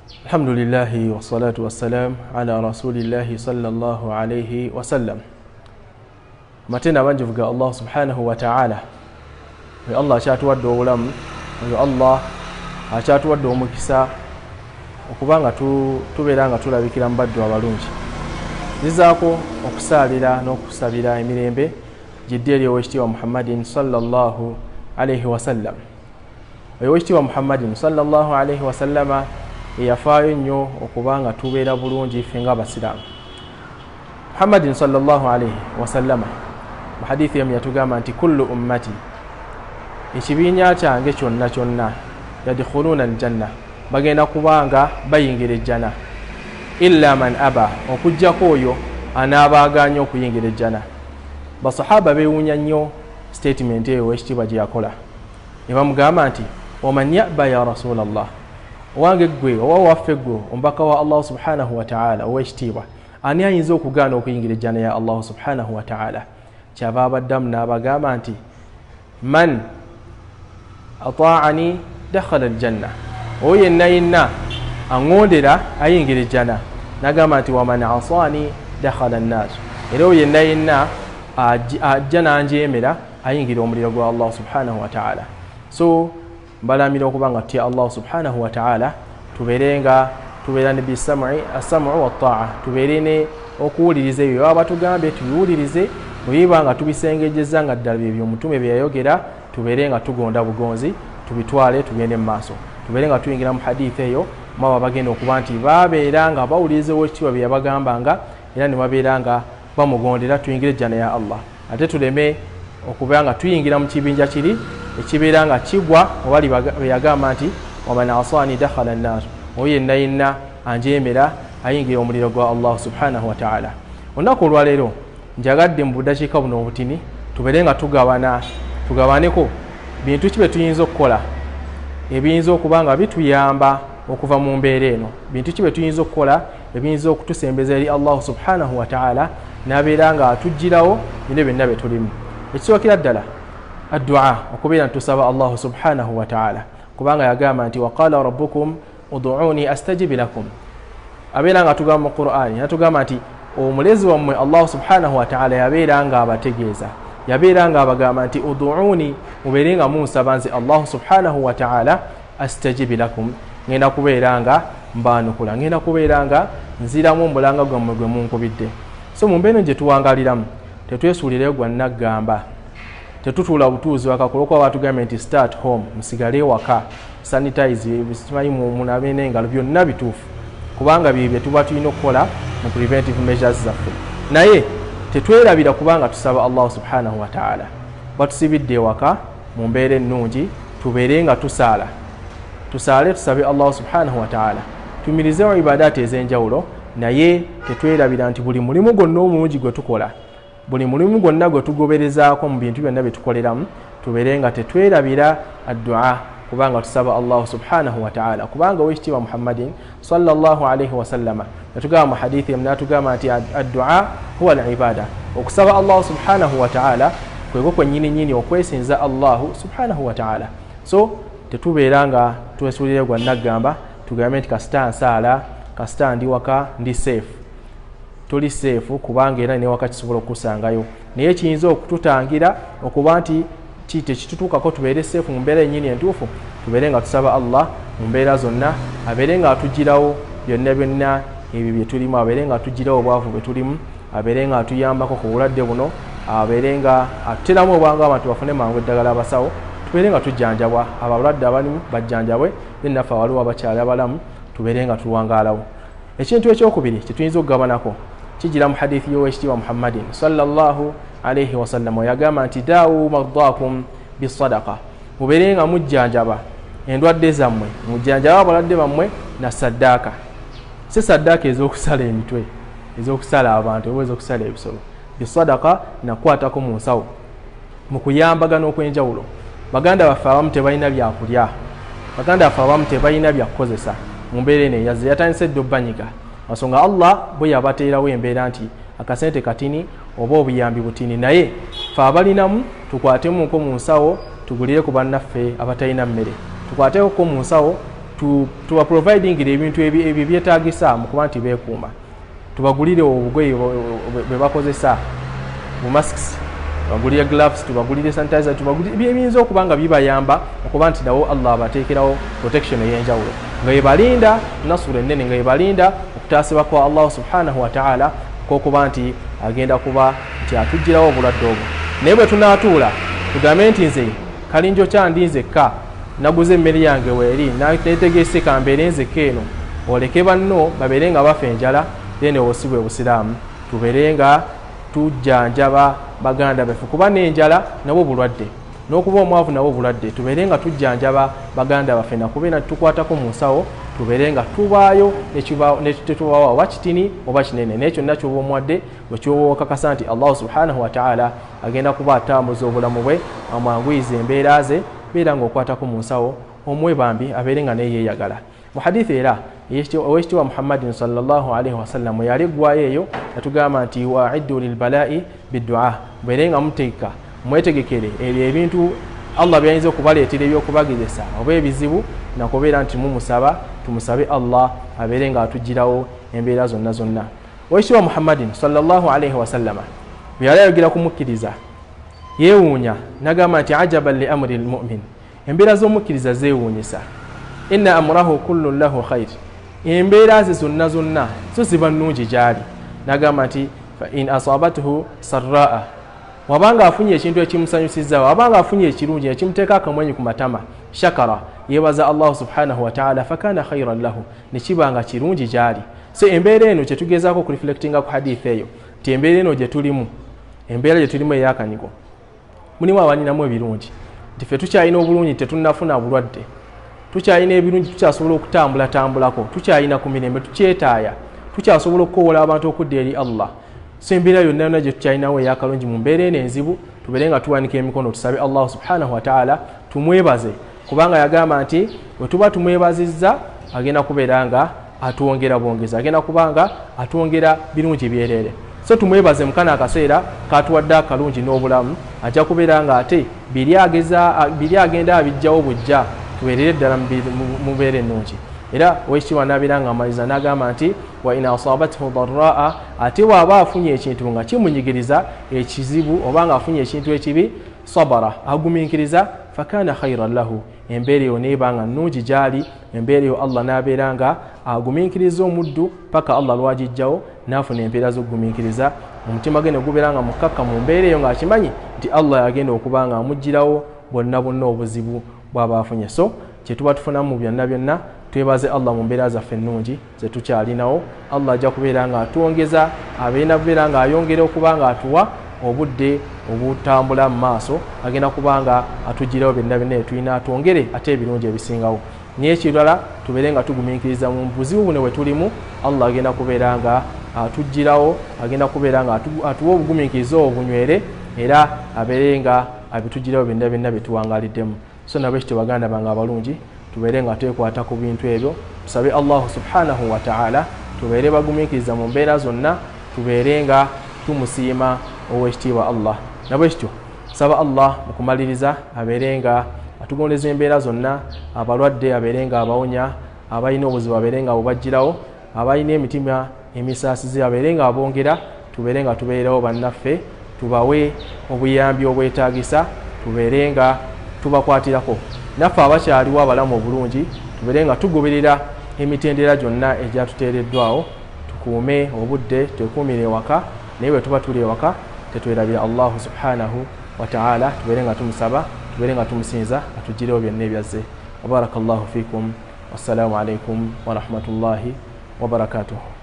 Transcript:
Alhamdulillahi wassalatu wassalam ala rasulillahi sallallahu alayhi wasallam. Amatenda abangi ga Allah subhanahu wa ta'ala. Oyo Allah akyatuwadde obulamu, oyo Allah akyatuwadde omukisa okubanga tubeera nga tulabikira mu baddu abalungi. Nzizaako okusaalira n'okusabira emirembe gidde eri owekitiibwa Muhammadin sallallahu alayhi wasallam. Oyo owekitiibwa Muhammadin sallallahu alayhi wasallama eyafaayo nnyo okubanga tubeera bulungi ffe ng'abasiraamu. Muhammadin sallallahu alayhi wasallama mu hadithi emu yatugamba nti kullu ummati, ekibiina kyange kyonna kyonna, yadkhuluuna aljanna, bagenda kubanga bayingira ejjana, illa man aba, okuggyako oyo anaaba agaanye okuyingira ejjana. Basahaba beewuunya nnyo statement eyo owekitiibwa gye yakola, ne bamugamba nti waman yaba ya rasulallah, owange ggwe oba waffe ggwe omubaka wa Allahu subhanahu wa ta'ala owekitiibwa, ani ayinza okugaana okuyingira ejjana ya Allahu subhanahu wa ta'ala? Kyava abaddamu n'abagamba nti man ataani dakhala aljanna, oyo yenna yenna aŋŋondera ayingira ejjana. N'agamba nti waman asaani dakhala annar, era oyo yenna yenna ajja n'anjeemera ayingira omuliro gwa Allah subhanahu wa ta'ala. So mbalamira okuba nga tutya Allah subhanahu wa ta'ala, tubeere nga tubeera ne bisam'i as-sam'u wat-ta'a, tubeere ne okuwuliriza ebyo baba batugambye tubiwulirize, bwe biba nga tubisengejeza nga ddala byebyo omutume bye yayogera, tubeere nga tugonda bugonzi, tubitwale tugende mu maaso, tubeere nga tuyingira mu hadithi eyo mwabo bagenda okuba nti babeera nga bawuliriza owekitiibwa bye yabagambanga era ne babeera nga bamugondera, tuyingire ejjana ya Allah. Ate tuleme okubeera nga tuyingira mu kibinja kiri ekibeera nga kigwa obali bwe yagamba nti waman asaani dakhala annar, oyo yenna yenna anjeemera ayingira omuliro gwa Allah subhanahu wa ta'ala. Olunaku olwaleero njagadde mu budakiika buno obutini tubeere nga tugabaneko bintu ki bye tuyinza okukola ebiyinza okuba nga bituyamba okuva mu mbeera eno, bintu ki bye tuyinza okukola ebiyinza okutusembeza eri Allah subhanahu wa ta'ala n'abeera nga atuggyirawo bino byonna bye tulimu. Ekisookera ddala addua, okubeera ntusaba Allah subhanahu wa ta'ala, kubanga yagamba nti waqala rabbukum ud'uuni astajib lakum. Abeera nga atugamba mu Qur'ani, natugamba nti omulezi wammwe Allah subhanahu wa ta'ala yabeera nga abategeeza, yabeera nga abagamba nti ud'uuni, mubeere nga munsaba nze Allah subhanahu wa ta'ala, astajib lakum, ngenda kubeera nga mbaanukula, ngenda kubeera nga nziramu omulanga gwammwe gwe munkubidde. So mu mbeera gye tuwangaliramu tetwesuulireyo gwa naggamba, tetutuula butuuzi waka kulwokuba batugambye nti start home, musigale waka, sanitize, simanyi munabe n'engalo, byonna bituufu kubanga bye bye tuba tulina okukola mu preventive measures zaffe, naye tetwerabira kubanga tusaba Allah subhanahu wa ta'ala. Batusibidde ewaka mu mbeera ennungi, tubeere nga tusaala, tusaale tusabe Allah subhanahu wa ta'ala, tumirizeewo ibadaati ez'enjawulo, naye tetwerabira nti buli mulimu gwonna omulungi gwe tukola, buli mulimu gwonna gwe tugoberezaako mu bintu byonna bye tukoleramu, tubeere nga tetwerabira addua, kubanga tusaba Allah subhanahu wa ta'ala. Kubanga owekitiibwa Muhammadin sallallahu alayhi wasallama yatugamba mu hadithi emu n'atugamba nti addua huwa al-ibada, okusaba Allah subhanahu wa ta'ala kwekwo kwennyini nnyini okwesinza Allahu subhanahu wa ta'ala. So tetubeera nga twesuulire gwa naggamba tugambe nti kasita nsaala, kasita ndi waka ndi safe. Tuli safe kubanga era newaka kisobola okukusangayo, naye kiyinza okututangira okuba nti tekitutuukako tubeere safe mu mbeera yennyini entuufu. Tubeere nga tusaba Allah mu mbeera zonna, abeere nga atuggyirawo byonna byonna ebyo bye tulimu, abeere nga atuggyirawo obwavu bwe tulimu, abeere nga atuyambako ku bulwadde buno, abeere nga atuteramu obwangu abantu bafune mangu eddagala, abasawo tubeere nga tujjanjabwa, abalwadde abalimu bajjanjabwe, naffe awaliwo abakyali abalamu tubeere nga tuwangaalawo. Ekintu ekyokubiri kyetuyinza okugabanako kigira mu hadithi y'owekitiibwa Muhammadin sallallahu alayhi wasallam, yagamba nti daawu mardaakum bisadaqa, mubeere nga mujjanjaba endwadde zammwe, mujjanjaba abalwadde bammwe na saddaaka, si saddaaka ez'okusala emitwe, ez'okusala abantu oba ez'okusala ebisolo, bisadaqa nakwatako mu nsawo mu kuyambagana okw'enjawulo. Baganda baffe abamu tebalina byakulya, baganda baffe abamu tebalina byakukozesa mu mbeera eno eyazze yatandise dda obbanyiga, ensonga Allah bwe yabateerawo embeera nti akasente katini oba obuyambi butini, naye fe abalinamu tukwatemuko mu nsawo tugulire ku bannaffe abatalina mmere, tukwateko mu nsawo Tuba providingira ebintu ebyo byetaagisa mu kuba nti beekuuma, tubagulire obugoye bwe bakozesa, bu masks, tubagulire gloves, tubagulire sanitizer, tubagulire ebiyinza okuba nga bibayamba okuba nti nawo Allah abateekerawo protection ey'enjawulo nga yebalinda nasura ennene, nga yebalinda okutaasibwa kwa Allah subhanahu wataala kwokuba nti agenda kuba nti atugirawo obulwadde obwo. Naye bwe tunaatuula tugambe nti nze kalinjo kyandi nzekka, naguze emmere yange weeri, netegese kambeere nzekka eno, oleke banno babeere nga bafa enjala, then obwo si bwe busiraamu. Tubeere nga tujjanjaba baganda baffe, kuba n'enjala nabwo bulwadde, n'okuba omwavu nabwo bulwadde. Tubeere nga tujjanjaba baganda baffe nakubeera tukwatako mu nsawo, tubeere nga tubaayo tetubawa oba kitini oba kinene, naye kyonna kyoba omuwadde bwekyoba okakasa nti Allahu subhanahu wataala agenda kuba atambuza obulamu bwe, amwanguyiza embeera ze, beera ng'okwatako mu nsawo omuwe bambi abeere nga naye yeeyagala. Mu hadithi era owekitiibwa Muhammadin sallallahu alaihi wasallam yali eggwayo eyo yatugamba nti waiddu lilbalai biddua, mubeere nga muteeka mwetegekere ebyo ebintu Allah byayinza okubaleetera ebyokubagezesa oba ebizibu, nakubeera nti mumusaba. Tumusabe Allah abeere nga atugirawo embeera zonna zonna. Owekitiibwa Muhammadin sallallahu alaihi wasallama bwe yali ayogera kumukkiriza yeewuunya nagamba nti ajaban li amri lmumin, embeera z'omukkiriza zeewuunyisa, inna amurahu kullun lahu khair, embeera ze zonna zonna zo ziba nnungi gy'ali. Nagamba nti fain asabathu sarraa, wabanga afunye ekintu ekimusanyusiza, wabanga afunye ekirungi ekimuteeka akamwenyu ku matama, shakara, yeebaza Allahu subhanahu wataala, fakana khairan lahu, nekiba nga kirungi gy'ali. So embeera eno kyetugezaako okureflectinga ku hadithi eyo nti embeera eno gyetulimu, embeera gyetulimu ey'akanyigo, mulimu abalinamu ebirungi, nti ffe tukyalina obulungi, tetunnafuna bulwadde, tukyalina ebirungi, tukyasobola okutambulatambulako, tukyalina ku mirembe, tukyetaaya, tukyasobola okukowoola abantu okudda eri Allah. So embeera yonna yonna gye tukyalinawo eyakalungi mu mbeera eno enzibu, tubeere nga tuwanika emikono tusabe Allahu subhanahu wataala, tumwebaze, kubanga yagamba nti bwe tuba tumwebazizza agenda kubeera nga atwongera bwongezi, agenda kuba nga atwongera birungi byereere. So tumwebaze mukana akaseera katuwadde akalungi n'obulamu, ajja kubeera nga ate biri agenda abijjawo bujja, tubeerere ddala mu mbeera ennungi. Era owekitiibwa n'abeera nga amaliza n'agamba nti wa in asabathu darraa, ate bw'aba afunye ekintu nga kimunyigiriza ekizibu oba nga afunye ekintu ekibi, sabara, agumiikiriza, fakana khairan lahu, embeera eyo neeba nga nnungi gy'ali. Embeera eyo Allah n'abeera nga agumiikiriza omuddu paka Allah lwagijjawo n'afuna empeera z'okugumiikiriza, omutima ge ne gubeera nga mukkakka mu mbeera eyo ng'akimanyi nti Allah yagenda okuba nga amuggyirawo bwonna bwonna obuzibu bw'aba afunye. So kyetuba tufunamu byonna byonna, twebaze Allah mu mbeera zaffe ennungi zetukyalinawo. Allah ajja kubeera nga atwongeza, abeera kubeera nga ayongera okuba nga atuwa obudde obutambula mu maaso, agenda kuba nga atugirawo byonna byonna etulina, atwongere ate ebirungi ebisingawo. Naye ekirala tubeere nga tugumiikiriza mu buzibu buno bwe tulimu, Allah agenda kubeera nga atugirawo, agenda kubeera nga atuwa obugumiikiriza obwo bunywere, era abeere nga abitugirawo byonna byonna bye tuwangaaliddemu. So nabwe kityo baganda bange abalungi, tubeere nga twekwata ku bintu ebyo, tusabe Allahu subhanahu wataala, tubeere bagumiikiriza mu mbeera zonna, tubeere nga tumusiima owekitiibwa Allah. Nabwe kityo saba Allah mu kumaliriza abeere nga atugondeza embeera zonna, abalwadde abeere nga abawonya, abalina obuzibu abeere nga bubagirawo, abalina emitima emisaasizi abeere nga abongera, tubeere nga tubeererawo bannaffe, tubawe obuyambi obwetaagisa, tubeere nga tubakwatirako. Naffe abakyaliwo abalamu obulungi tubeere nga tugoberera emitendera gyonna egyatuteereddwawo, tukuume obudde, twekuumire ewaka, naye bwe tuba tuli ewaka tetwerabira Allahu subhanahu wataala, tubeere nga tumusaba, tubeere nga tumusinza, atugirewo byonna ebyazze. Wabarakallahu fikum, wassalamu alaikum warahmatullahi wabarakatuhu.